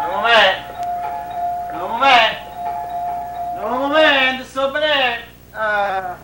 Nu mument, nu mument, nu mument, sto venendo. Ah.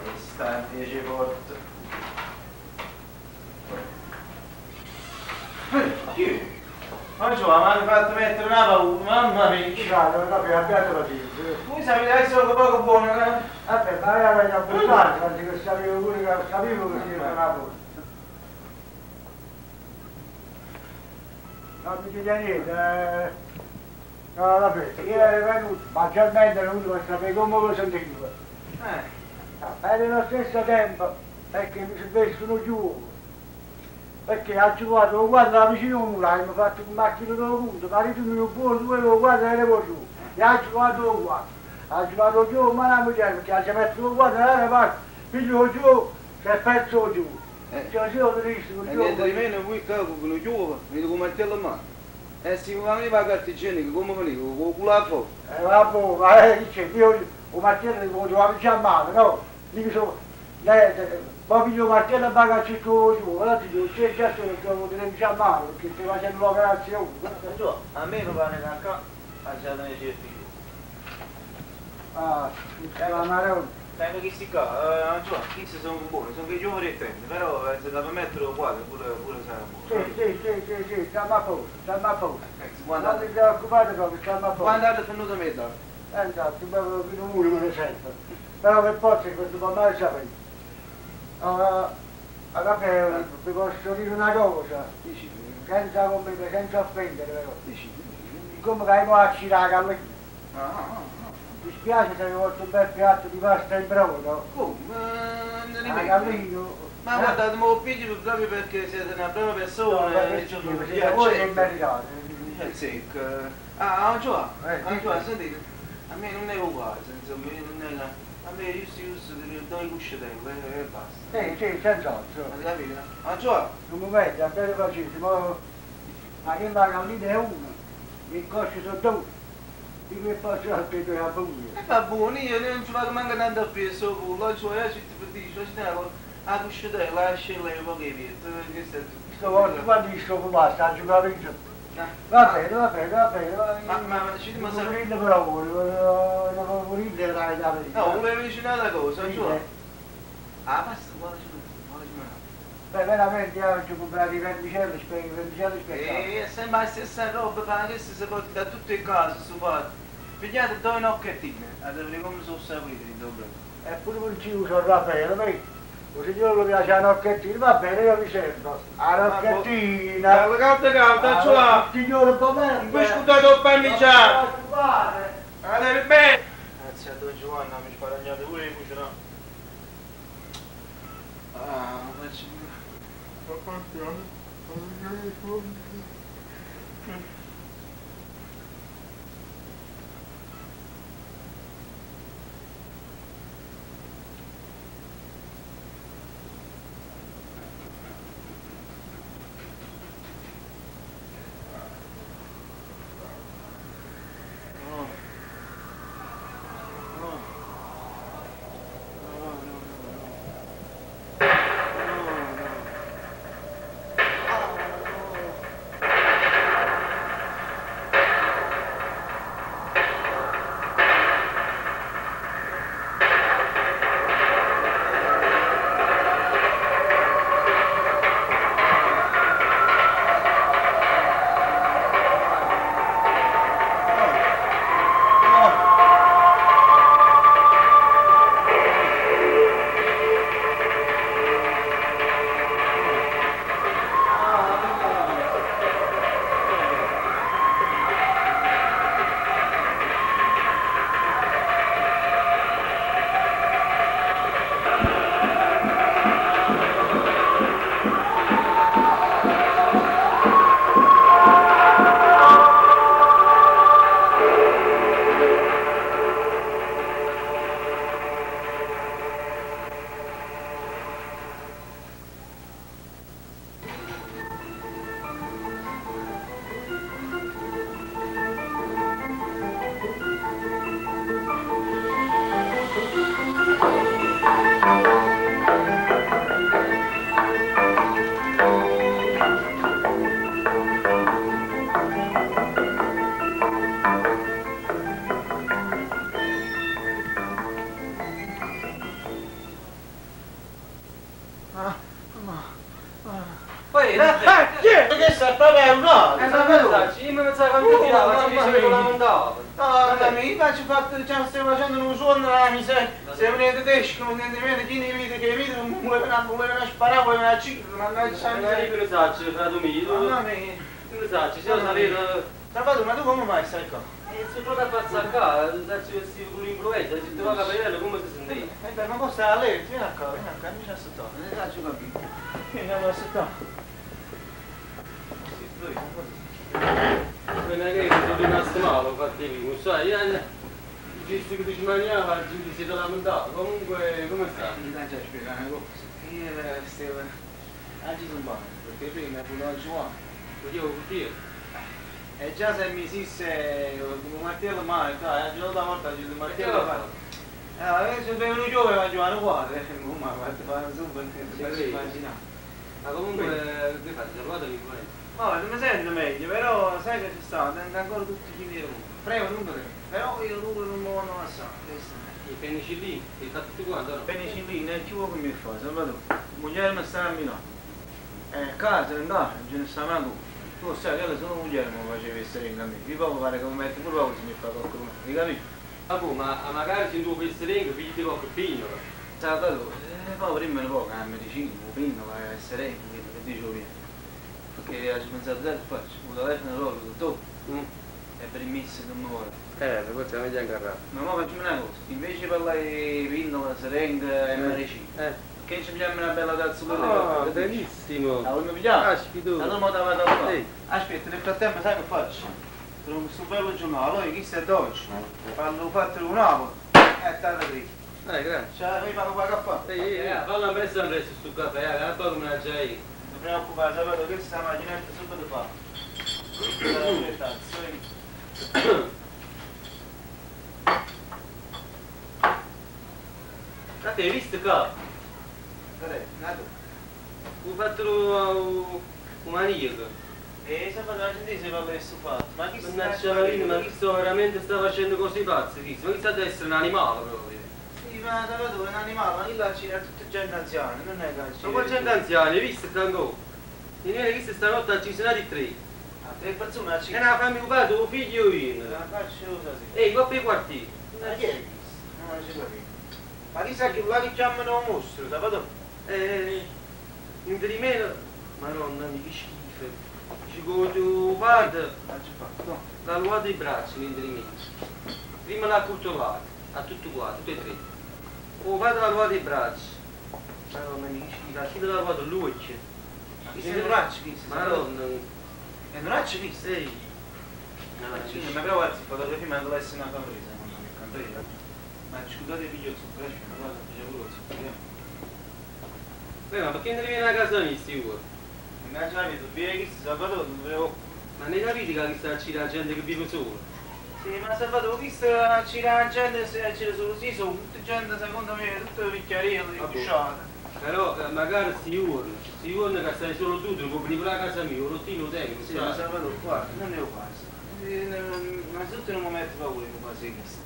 E sta in 10 volte. Ma Giovanni, mi hanno fatto mettere una paura, mamma mia. Scusate, vabbè, abbiate pazienza. Voi sapete adesso che poco buono, eh? Vabbè, ma io avevo abbastanza, perché sapevo pure che sapevo che si era una cosa. Non mi chiede niente, eh. No, vabbè, io ero venuto, maggiormente ero venuto per sapere come lo sentivo. Ma nello stesso tempo, perché mi si vestono giù, perché ha giocato guarda la vicino al muro, mi ha fatto un macchino da punto, marito mio buono, due lo guarda e le giù, e ha giocato guarda, ha giocato giù, ma la moglie, perché ha messo lo guarda dall'altra parte, piglio giù, si è perso giù. Cioè, io ho visto, E niente di meno, voi qua con lo chiuovo, vedo con martello in mano. E se mi va la carta igienica, come veniva? Con il culo a fuoco. Vabbè, ma dice, io il martello lo trovavo già a mano, no? Dico, so, lei, poi piglio il martello e va a cercare giù, allora ti dico, c'è già solo che lo tenevo già a mano, perché stai facendo l'operazione. Giovanni, a me mi pare che qua ha già ne certi giù. Ah, la maronna. Dai, ma questi qua, Giovanni, questi sono buoni, sono che giovani e tende, però se la per mettere qua, pure, pure sarà buono. Sì, sì, sì, sì, sì, stiamo a posto, stiamo a posto. Quando, Non ti preoccupate proprio, stiamo a posto. quando avete finito metà? Esatto, ma fino a muro me ne sento. Però per forza questo può mai sapere. Vabbè, vi posso dire una cosa, Dici, senza, come, senza offendere però. dici. Come che hai a la gallina. Ah, ah, ah. Mi spiace se vi porto un bel piatto di pasta in brodo. Come? Ma non La rimetto. gallina. Ma guardate, me lo piglio proprio perché siete una brava No, persona perché e siete vi voi che accetto. meritate. Secco. Ah, Giovanni, Dica. Giovanni, sentite, a me non è uguale, insomma, io non è la... A me giusto giusto due cuscitelli e basta. Sì, sì, senz'altro. Avete capito? Ah, Giovanni, Un momento, abbiate pazienza, ma, ma che la gallina è una, i cosci sono due, di che posso aspettare a buio. e va buono, io non ci vado manco tanto a peso, pure, cioè, io ci ti dico, ci tengo la cuscitella, la scella e poche via, che stai Sto volta quando sto fumando, sta giocando in giro. Ah. Va bene, va bene, va bene. Va Ma, ma, ma, ci ma Non sa- volevo però, non volevo la verità. No, volevo dire un'altra cosa, Sì, Giovanni. eh. Ah, basta, guarda, guarda, guarda. Beh, veramente io oggi ho comprato i vermicelli, spero i vermicelli spezzati. E sembra la stessa roba, ma che si porta da tutte le case, su fatto. Pigliate due nocchettine, a vedere come sono saporite di dopo. Eppure non ci uso il Raffaele, vedi? Il signore lo piace la nocchettina, va bene, io mi servo. La nocchettina! Calda, calda, calda, Giovanni! Signore, pomeriggio! Un biscuttato parmigiano! Andate bene! Grazie a Don Giovanni, mi sparagnate pure di cucinare. Ah, faccio... No. No. No, no, no, no. No, no. Ah, no. che sta proprio un altro. Ma cosa? Io mi pensavo che ti tirava, ci mamma dicevo mia. lamentavo. No, mamma mia, io faccio fatto, cioè, stiamo facendo un suono la miseria. Se venite tedesco, non niente meno, chi ne vede che vede, non volevano, volevano sparare, volevano uccidere, mannaggia la Ma miseria. io che lo saccio, frate mio, Mamma mia. tu lo sacci, se lo sapevo... Salvatore, ma tu come mai stai qua? E sono proprio a passare qua, saccio che si con l'influenza, se ti va a capire come si sentiva. Eh beh, ma cosa a letto? Vieni qua, mi ci aspettavo, non faccio capire. Vieni a aspettare. Sì, lui, Non è che sono rimasto male, ho fatto io, non sai, io... Visto che ti mangiava, la gente si è lamentata, comunque come sta? Mi dai già spiegare una cosa. Io stavo... Oggi sono buono, perché prima volevo giocare. Io vuol dire. E già se mi esiste un martello male, dai, oggi la volta oggi il martello male. Allora, se bevo un giovane va a giocare qua, ma guarda, fa un super, ti faccio immaginare. Ma comunque, che fate? Salvate l'influenza. Ma mi sento meglio, però sai che ci sta, tengo ancora tutti i miei rumori. Prego, non credo. Però io rumore non mi vanno a sa. I penicillini, li fate tutti quanti, no? Penicillina, chi vuoi che mi fa? Salvatore, moglie mi sta a Milano. Casa, in casa, non ce ne sta manco. Tu sai che solo moglie mi faceva essere in me. Vi proprio pare che mi mette pure paura se mi fa qualcuno, hai capito? Ah, boh, ma magari se tu fai seringa, figli di qualche pino. Salvatore, poi prima ne poco, la medicina, il pino, la seringa, quello che dicevo prima. Perché ho pensato, sai che faccio? Un telefono loro, tu, è per il miss non mi vuole. Forse è meglio incarrare. Ma ora facciamo una cosa, invece di parlare di pinnola, seringa e medicina, che ci pigliamo una bella tazza di Ah, caffè? benissimo. La vogliamo pigliare? Caspita. Allora mo te la vado a fare. Sì. Aspetta, nel frattempo sai che faccio? Trovo questo bello giornale, allora chi è dolce? Fanno fatto un uovo e tanta dritta. Grazie. Cioè, mi fanno qua caffè. Ehi, fallo presto presto sto caffè, poi come la già io. Non ti preoccupare, sapete che questa macchinetta subito fa. Due tazze. Ma te hai visto qua? Guarda, Ho fatto un maniaco. E sapete, la gente si parla di questo fatto. Ma chi Mannaggia la vita, ma chi sto veramente sta facendo così pazzo? Chi? Ma chi sta ad essere un animale proprio? Sì, ma sapete, è un animale, ma chi là c'era tutta gente anziana, non è che Ma qua gente anziana, hai visto ancora? E noi che stanotte ci sono nati tre. Ah, tre persone E una famiglia padre, un figlio e io. La faccio così. Ehi, qua per i quartieri. Ma chi è questo? Non ci capisco. Ma chissà che là che chiamano un mostro, sapete? Niente di meno. Madonna mia, che schifo. Ci godo padre, Faccio fatto. l'ha luato i bracci, niente di meno. Prima l'ha accoltellato, a tutti qua, tutti e tre. O padre l'ha luato i bracci. Madonna mia, che schifo, a chi l'ha luato l'occhio. Ma chi è un braccio, chi? Madonna, È un braccio, chi? sei. No, Sì, ma però guarda, fotografia ma deve essere una caprese, secondo me, caprese. Ma scusate figlio zucchero, ma guarda, faccio pure lo zucchero. Beh, ma perché non viene a casa mia, sti uomini? Mannaggia la vita, via chi si Salvatore, non volevo. Ma ne capite che sta a la gente che vive sola? Sì, ma Salvatore, chi sta a la gente, se c'era solo sì, sono tutta gente, secondo me, tutte vecchiarelle, Ah, boh. cusciate. Però magari sti giorni che stai solo tu, ti puoi venire pure a casa mia, lo rottino tengo, Sì, ma Salvatore, guarda, non è quasi. Innanzitutto non mi mette paura in quasi questo.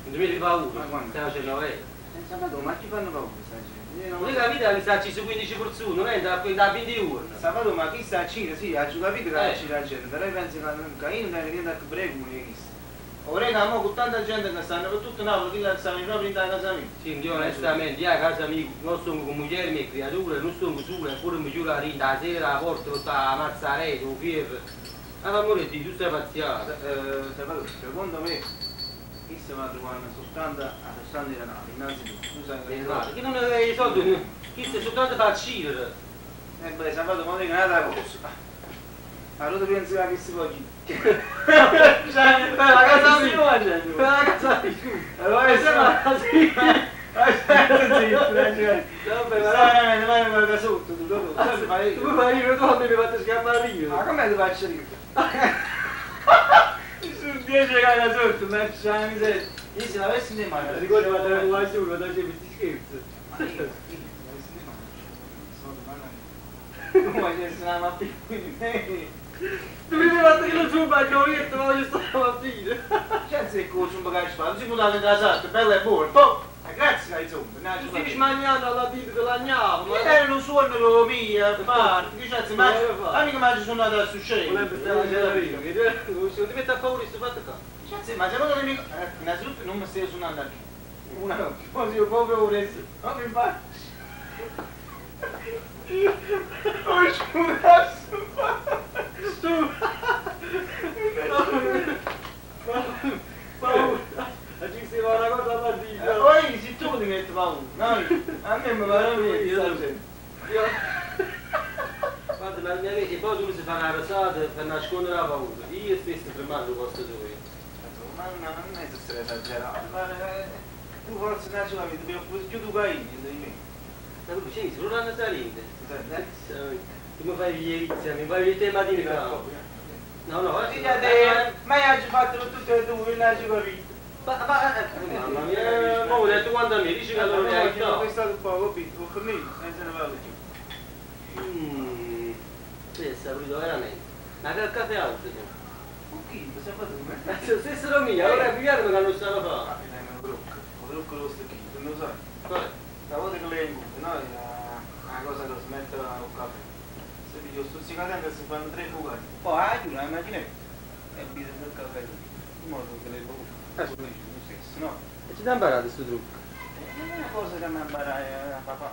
Non ti metti paura, Ma quando? stai facendo eh. Salvatore, ma chi fanno paura, sta gente? Non hai capito che sta su 15 persone, non è da 20 giorni. Salvatore, ma chi sta a Cina? Sì, ha capito che Eh. c'è la gente, però io penso che io non tengo niente a che vedere con questo. Ora che mo con tanta gente che stanno per tutto Napoli, chi la stanno proprio in casa mia. Sì, io onestamente, io a casa mia non sono con moglie e creature, non sono solo, eppure mi giuro la rinda, la sera la porta con la mazzaretta, il fierro. Ma l'amore di tu stai pazziato. Salvatore, secondo me, chi si va trovando soltanto a soltanto i denari, innanzitutto. Tu sai che Che Chi non ha i soldi, chi sta soltanto fa uccidere. Eh beh, Salvatore, ma dico un'altra cosa. Allora tu pensi che si può dire? Cioè, per la casa mia, per la casa mia, scusa. Allora, Mi sembra così. Zitto, Vabbè, ma Stai, vai, vai da sotto, tu dopo, tu fai tu fai io, tu mi hai fatto scappare io. Ma come ti faccio ridere? Su 10 caga sotto, ma c'è la miseria. Io se l'avessi in mano, Ricordo quando ero là su, quando facevi questi scherzi. Ma io se l'avessi in mano, sono mano. Come c'è una mappa di me? Tu mi hai fatto che lo su, ma io ho detto, ma ci stavo a dire. C'è un secco su un bagaglio, non si può dare da sotto, bello e buono. Poi, pezzo che insomma, non Tu stai smagnando alla bibita che lagnavo, ma... Era un suono mio, parto, che c'è, ma Come fa? amico mi sono andato a succedere. Volevo stare a prima, che tu ti metti a paura questo fatto qua. Cioè, ma se non mi... Innanzitutto non mi stai suonando anche. Una notte, poi io proprio volessi. Non mi faccio. Oh, scusa, Su! Paura! Ci si va una cosa alla dita. Poi se tu ti metti paura, no? A me mi pare niente. Io... Guarda, ma mia e poi tu si fa una risata per nascondere la paura. Io stesso tremando posto tuo. Ma non è essere esagerato, ma tu forse non ce la vedi, più tu caini di me. Ma tu dicevi, solo l'anno salente. Tu mi fai vierizia, mi fai vedere mattina qua. No, no, Ma io ho fatto tutte e due, non ho capito. Ma, mamma mia, ma ho detto quando mi dici che allora mi hai No, questo è un po', capito, ho finito, non se ne parla più. Sì, è saporito veramente. Ma che caffè altro tu? Con chi? Mi sembra tu, eh? Stesso mio, allora è più chiaro che non stava a fare. Un trucco lo stecchino, non lo sai. Qual è? La volta che lei è in no? Una cosa che si mette al caffè. Se piglio stuzzicadente si fanno tre bucati. Poi ah, chiudo la macchinetta e bisogna il caffè. In modo che le buche. Adesso lo dici tu stesso, no? E ci ti ha imparato questo trucco? È una cosa che mi ha imparato papà.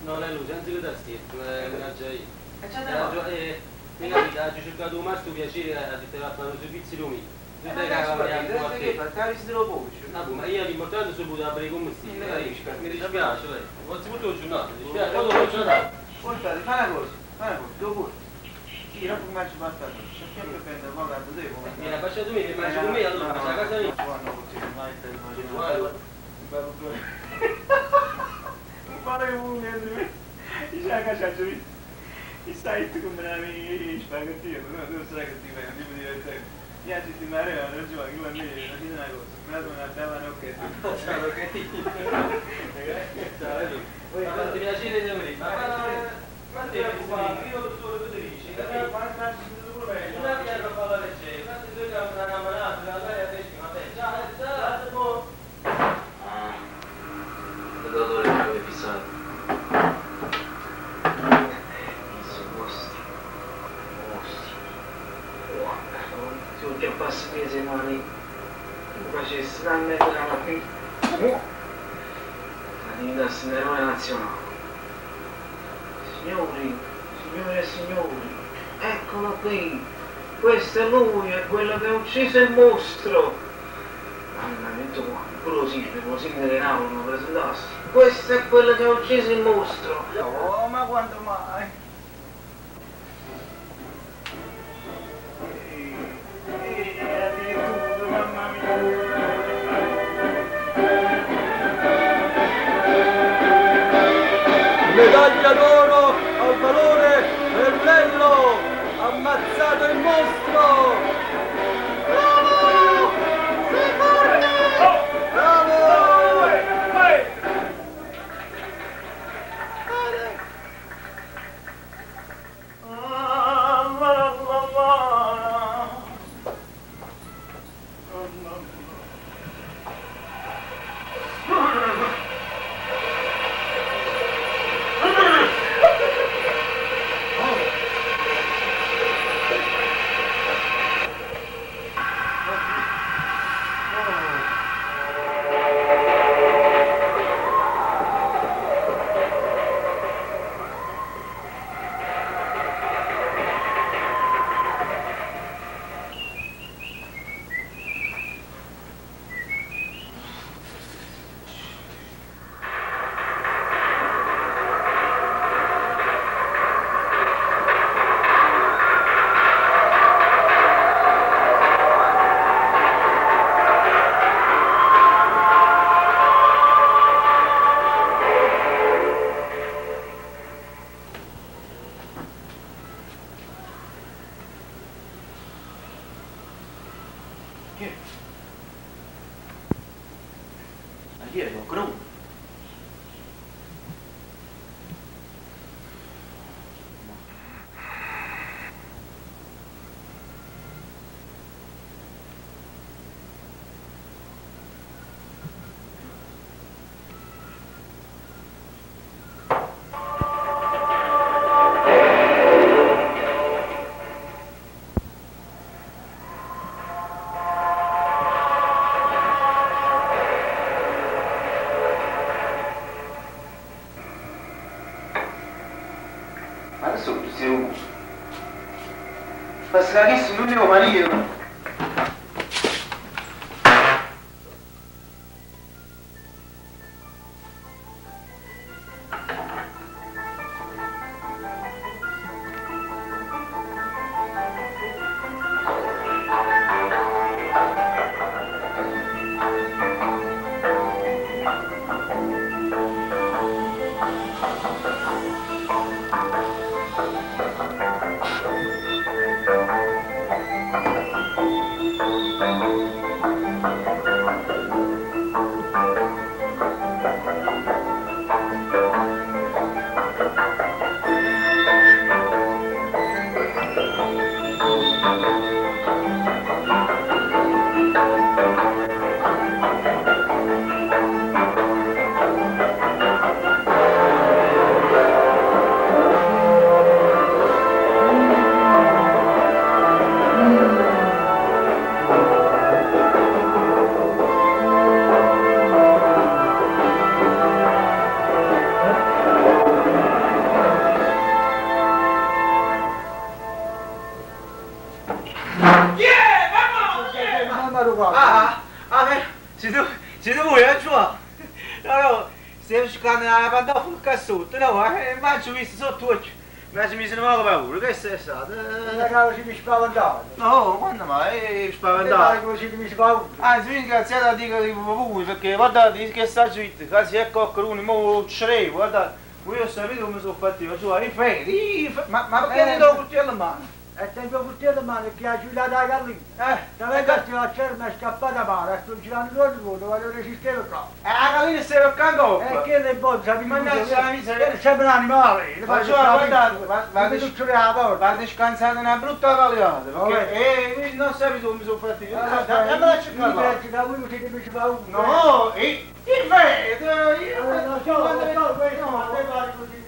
No, lei lui, senza che da stia, me l'ha io. E c'è da Mi ha cercato un maestro piacere a fare un servizio di me. Ma ma io l'importante sono potuto aprire come stia. Mi dispiace, lei. Forse tutto il giornale, mi dispiace, quando l'ho giornata. Guardate, fai una cosa, dopo. Sì, dopo che mangio basta, c'è sempre prendere un po' da te. Mi ha baciato me, mi mangio con me, allora faccio a casa mia. Un po' di uno, mi stai tu come la mia spaghetti, no, tu sai che ti fai, non ti divertente. Io ci mare, non ci va, io a me, non c'è una cosa, mi ha dato una bella nocchetta. Ma ti piacere di venire, ma ma ti preoccupare, io lo solo che ti dici, capito? Una via che fa la leggera, una ti due una camerata, la lei a pesca, ma te, ciao, ciao, ciao. Il dolore che avevi fissato. Che passi mesi mani facessi la qui la diventassi un eroe nazionale. Signori, signore e signori, eccolo qui, questo è lui, è quello che ha ucciso il mostro. Mamma mia, tu pure lo sindaco di Napoli lo presentassi. Questo è quello che ha ucciso il mostro. Oh, ma quando mai? Medaglia d'oro al valore per Lello! Ammazzato il mostro! Bravo! Sei forte! Bravo! Ma chi è? Qualcuno? Essere che questo non è mio marito. Ah, ah, siete, siete voi, Giovanni? No, no, stiamo cercando la pantofola qua sotto, no, ma ci ho visto sotto oggi. Ma ci mi sono poco paura, che è stato? La si mi spaventava. No, quando mai? Spaventato. Come si mi spaventa. Anzi, mi ringraziate a dire che voi, perché guardate che sta gente, quasi è qualcuno, mo ucciderei, guardate. Voi ho sapete come sono fatti, ma giù, i ferri, ma perché ne do il coltello in mano? E tengo il coltello in mano che ha giurato la gallina. Da vengo a cerma è scappata male, sto girando tutto il mondo, ma non esisteva qua. La gallina stava accanto. E che le bozze, mi Mannaggia la miseria. Sembra un animale. Ma giù, guardate, vado scansando una brutta paliata, perché non sapete come sono fatti. Andiamo a cercare là. No, il vero, io Non so, questo, ma te pare così.